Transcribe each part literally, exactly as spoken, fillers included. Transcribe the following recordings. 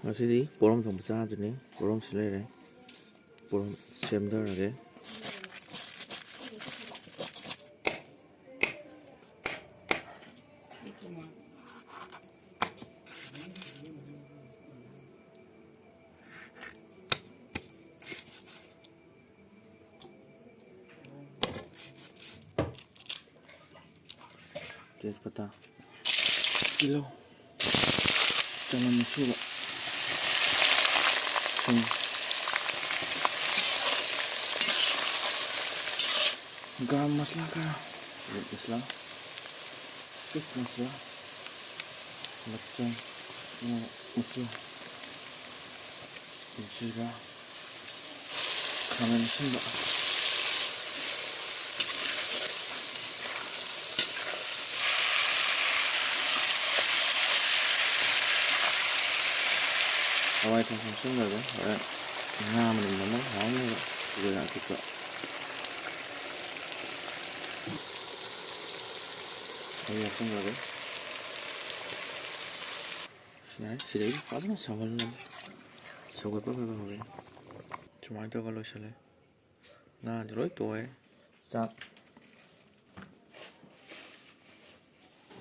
ꯉꯁꯤꯗꯤ ꯄꯣꯔꯣꯝ ꯊꯣꯡꯕ ꯆꯥꯗꯣꯏꯅꯤ꯫ ꯄꯣꯔꯣꯝꯁꯨ ꯂꯩꯔꯦ꯫ ꯄꯣꯔꯣꯝ ꯁꯦꯝꯗꯔꯒꯦ꯫ ꯇꯦꯖꯄꯇꯥ, ꯇꯤꯜꯍꯧ, ꯆꯅꯝ ꯑꯁꯨꯕ, ꯁꯤꯡ, ꯒꯔꯝ ꯃꯁꯂꯥ ꯈꯔ, ꯃꯤꯠ ꯃꯁꯂꯥ, ꯐꯤꯁ ꯃꯁꯂꯥ, ꯃꯆꯜ, ꯃꯆꯨ, ꯖꯤꯔꯥ, ꯈꯥꯃꯦꯟ ꯑꯁꯤꯟꯕ꯫ ꯍꯋꯥꯏ ꯊꯣꯡ ꯍꯥꯞꯆꯤꯟꯈ꯭ꯔꯒ ꯍꯣꯔꯦꯟ ꯉꯥ ꯃꯅꯝ ꯅꯝꯃꯒ ꯍꯥꯎꯅꯕ ꯖꯤꯔꯥ ꯑꯇꯦꯛꯄ꯫ ꯑꯩ ꯍꯥꯞꯆꯤꯟꯈ꯭ꯔꯒꯦ꯫ ꯌꯥꯔꯦ, ꯁꯤꯗꯩꯗꯤ ꯐꯖꯅ ꯁꯧꯍꯜꯂꯒ ꯁꯧꯒꯠꯄ ꯈꯔ ꯈꯔ ꯍꯧꯔꯦ꯫ ꯁꯨꯃꯥꯏꯅ ꯇꯧꯔꯒ ꯂꯣꯏꯁꯤꯜꯂꯦ꯫ ꯉꯥꯗꯤ ꯂꯣꯏ ꯇꯣꯛꯑꯦ꯫ ꯆꯥꯛ꯫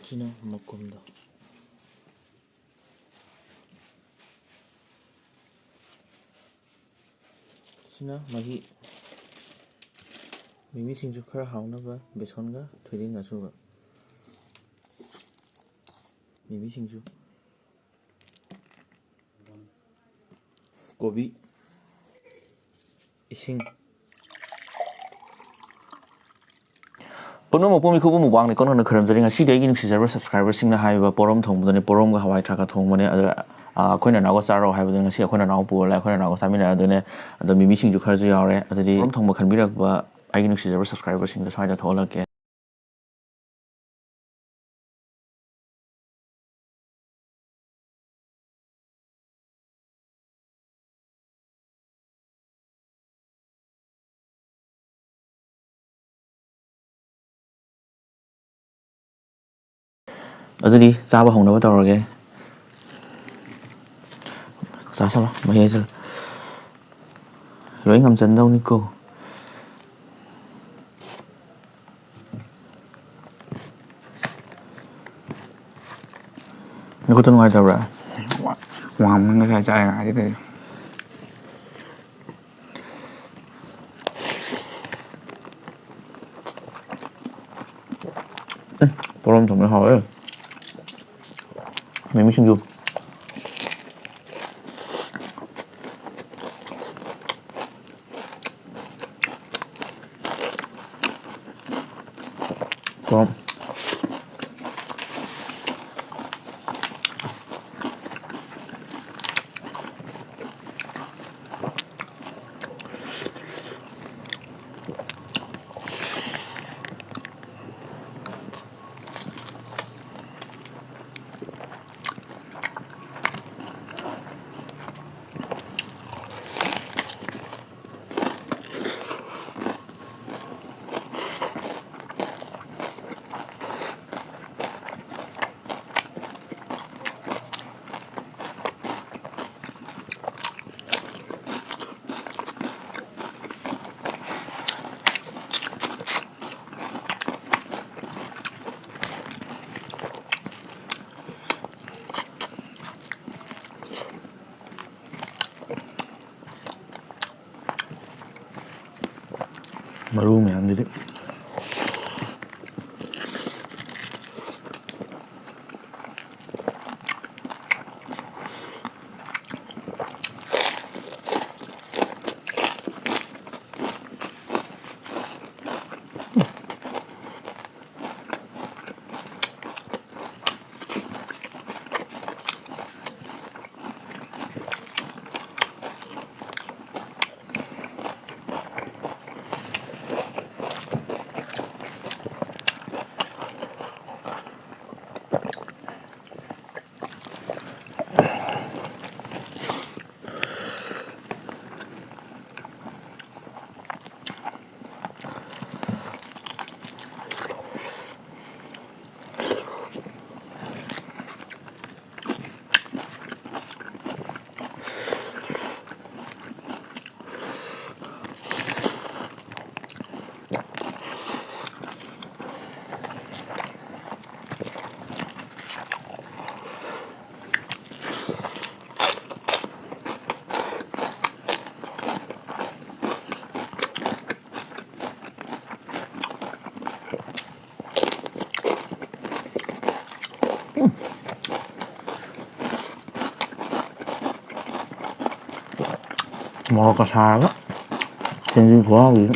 ꯁꯤꯅ ꯃꯀꯨꯝꯗꯣ꯫ ꯁꯤꯅ ꯃꯍꯤ꯫ ꯃꯤꯃꯤ ꯁꯤꯡꯖꯨ ꯈꯔ ꯍꯥꯎꯅꯕ ꯕꯦꯁꯣꯟꯒ ꯊꯣꯏꯗꯤꯡꯒ ꯑꯁꯨꯕ꯫ ꯃꯤꯃꯤ ꯁꯤꯡꯖꯨ꯫ ꯀꯣꯕꯤ꯫ ꯏꯁꯤꯡ꯫ ꯄꯨꯝꯅꯃꯛꯄꯨ ꯃꯤꯀꯨꯞ ꯑꯃ ꯋꯥꯡꯅ ꯀꯣꯟꯅꯅ ꯈꯣꯏꯔꯝꯖꯔꯤ꯫ ꯉꯁꯤꯗꯤ ꯑꯩꯒꯤ ꯅꯨꯡꯁꯤꯖꯔꯕ subscriberꯁꯤꯡꯅ ꯍꯥꯏꯔꯤꯕ ꯄꯣꯔꯣꯝ ꯊꯣꯡꯕꯗꯨꯅꯤ, ꯄꯣꯔꯣꯝꯒ ꯍꯋꯥꯏ ꯊ꯭ꯔꯥꯛꯀ ꯊꯣꯡꯕꯅꯦ꯫ ꯑꯗꯨ, ꯑ, ꯑꯩꯈꯣꯏ ꯅꯅꯥꯎꯒ ꯆꯥꯔꯣ ꯍꯥꯏꯕꯗꯨꯅ ꯉꯁꯤ ꯑꯩꯈꯣꯏ ꯅꯅꯥꯎ ꯄꯨꯔ ꯂꯥꯛꯑꯦ, ꯑꯩꯈꯣꯏ ꯅꯅꯥꯎꯒ ꯆꯥꯃꯤꯟꯅꯔꯗꯣꯏꯅꯦ꯫ ꯑꯗꯣ ꯃꯤꯃꯤ ꯁꯤꯡꯖꯨ ꯈꯔꯁꯨ ꯌꯥꯎꯔꯦ꯫ ꯑꯗꯨꯗꯤ ꯄꯣꯔꯣꯝ ꯊꯣꯡꯕ ꯈꯟꯕꯤꯔꯛꯄ ꯑꯩꯒꯤ ꯅꯨꯡꯁꯤꯖꯔꯕ subscriberꯁꯤꯡꯗꯣ ꯁ꯭ꯋꯥꯏꯗ ꯊꯣꯛꯍꯜꯂꯛꯀꯦ꯫ ꯑꯗꯨꯗꯤ ꯆꯥꯕ ꯍꯧꯅꯕ ꯇꯧꯔꯒꯦ꯫ ꯆꯥꯁꯜꯂꯣ, ꯃꯍꯤ ꯍꯩꯖꯜꯂꯣ꯫ ꯂꯣꯏ ꯉꯝꯖꯟꯗꯧꯅꯤꯀꯣ꯫ ꯅꯈꯨꯠꯇꯣ ꯅꯨꯡꯉꯥꯏꯇꯕ꯭ꯔꯥ? ꯋꯥ-, ꯋꯥꯡꯃ ꯉꯁꯥꯏ ꯆꯥꯏ ꯉꯥꯏꯗꯤ ꯇꯧꯔꯤ꯫ ꯎꯝ, ꯄꯣꯔꯣꯝ ꯊꯣꯡꯕ ꯍꯥꯎꯋꯦ꯫ ꯃꯤꯃꯤ ꯁꯤꯡꯖꯨ꯫ ꯄꯣꯔꯣꯝ꯫ ꯃꯔꯨ ꯃꯌꯥꯝꯗꯨꯗꯤ꯫ ꯃꯣꯔꯣꯛꯀ ꯁꯥꯔꯒ ꯊꯦꯡꯖꯤꯡ ꯈꯨꯍꯥꯎꯁꯤꯗꯤ꯫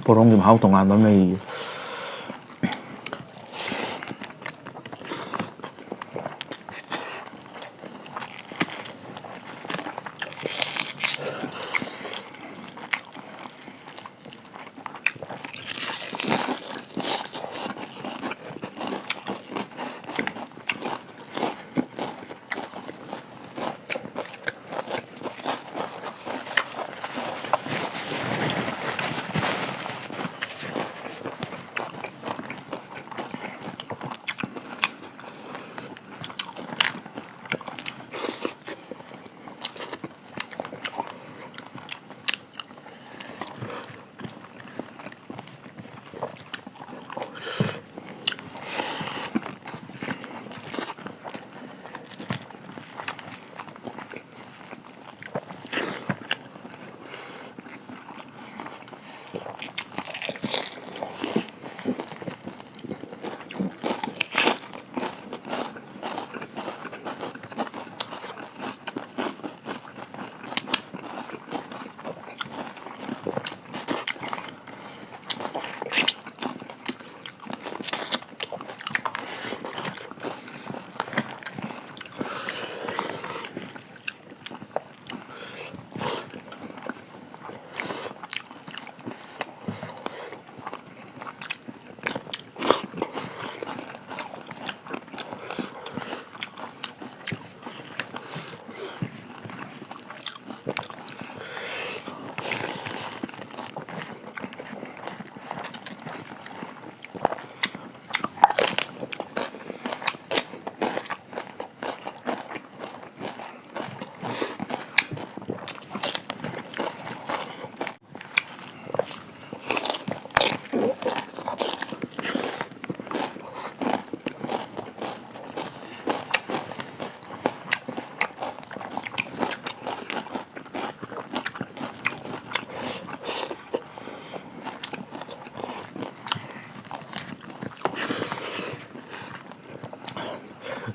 ꯄꯣꯔꯣꯝꯒꯤ ꯃꯍꯥꯎ ꯇꯣꯉꯥꯟꯕ ꯑꯃ ꯂꯩꯔꯤꯌꯦ꯫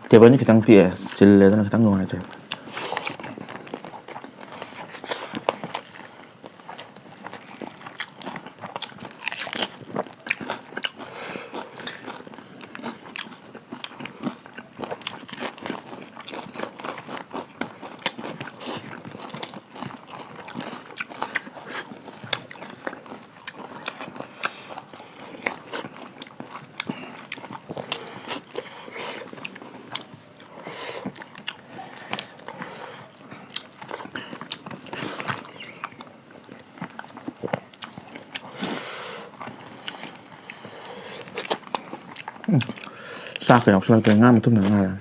ꯇꯦꯕꯜꯁꯦ ꯈꯤꯇꯪ ꯄꯤꯛꯑꯦ, ꯆꯤꯜꯂꯦ, ꯑꯗꯨꯅ ꯈꯤꯇꯪ ꯅꯨꯡꯉꯥꯏꯇ꯭ꯔꯦ꯫ ꯆꯥꯛꯀ ꯌꯥꯎꯁꯜꯂꯛꯇ꯭ꯔꯦ, ꯉꯥ ꯃꯇꯨꯝꯗ ꯉꯥꯏꯔꯦ꯫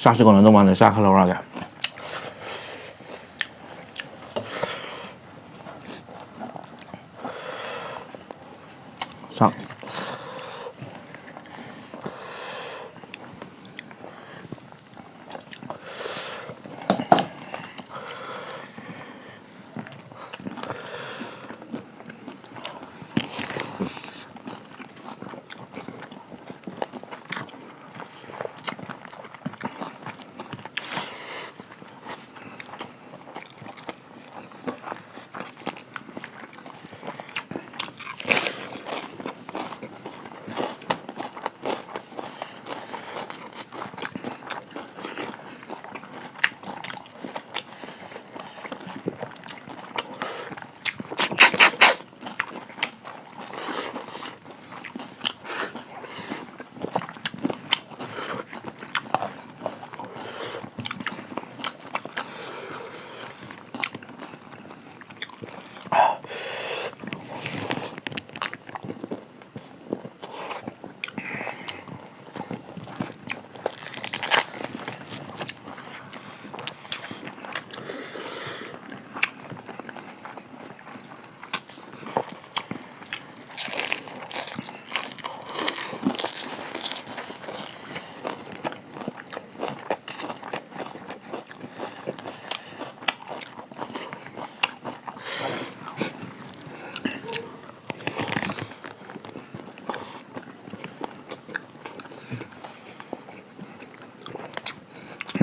ꯆꯥꯛꯁꯦ ꯀꯣꯟꯅꯗꯧ ꯃꯥꯜꯂꯦ, ꯆꯥꯛ ꯈꯔ ꯂꯧꯔꯛꯑꯒꯦ꯫ ꯆꯥꯛ꯫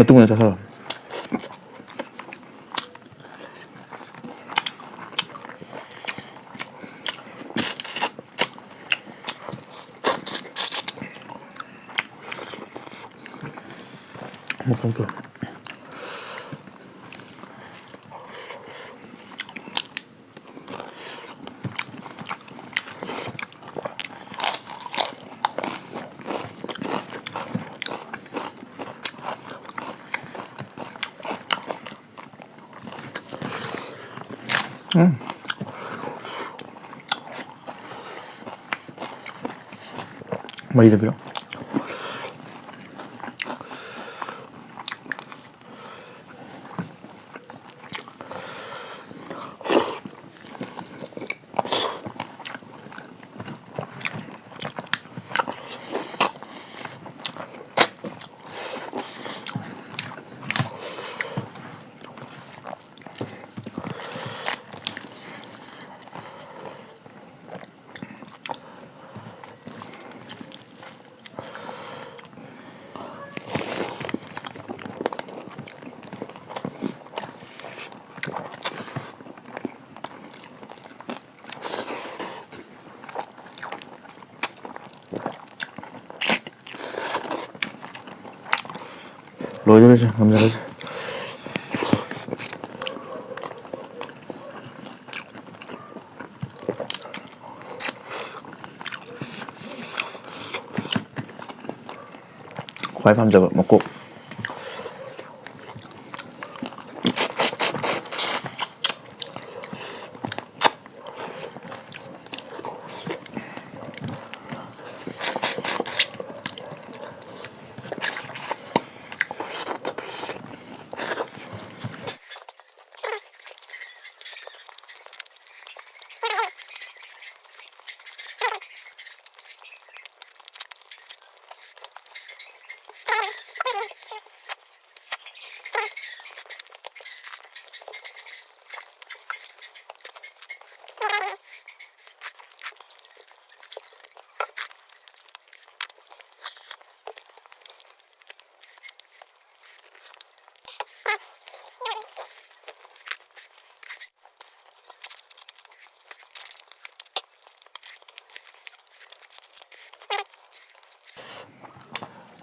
ꯃꯇꯨꯡꯗ ꯆꯥꯁꯜꯂꯣ꯫ ꯃꯈꯣꯡ ꯇꯣ꯫ ꯎꯝ꯫ ꯃꯩꯗ ꯄꯤꯔꯛꯑꯣ꯫ ꯂꯣꯏꯗꯧꯔꯦꯁꯦ, ꯉꯝꯖꯔꯁꯦ꯫ ꯈ꯭ꯋꯥꯏ ꯄꯥꯝꯖꯕ ꯃꯀꯣꯛ꯫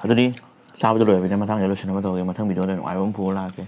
ꯑꯗꯨꯗꯤ ꯆꯥꯕꯗ ꯂꯣꯏꯔꯕꯅꯤꯅ ꯃꯊꯪꯗ ꯂꯣꯏꯁꯤꯟꯅꯕ ꯇꯧꯒꯦ꯫ ꯃꯊꯪ ꯚꯤꯗꯤꯑꯣꯗ ꯅꯨꯡꯉꯥꯏꯕ ꯑꯃ ꯄꯨꯔ ꯂꯥꯛꯀꯦ꯫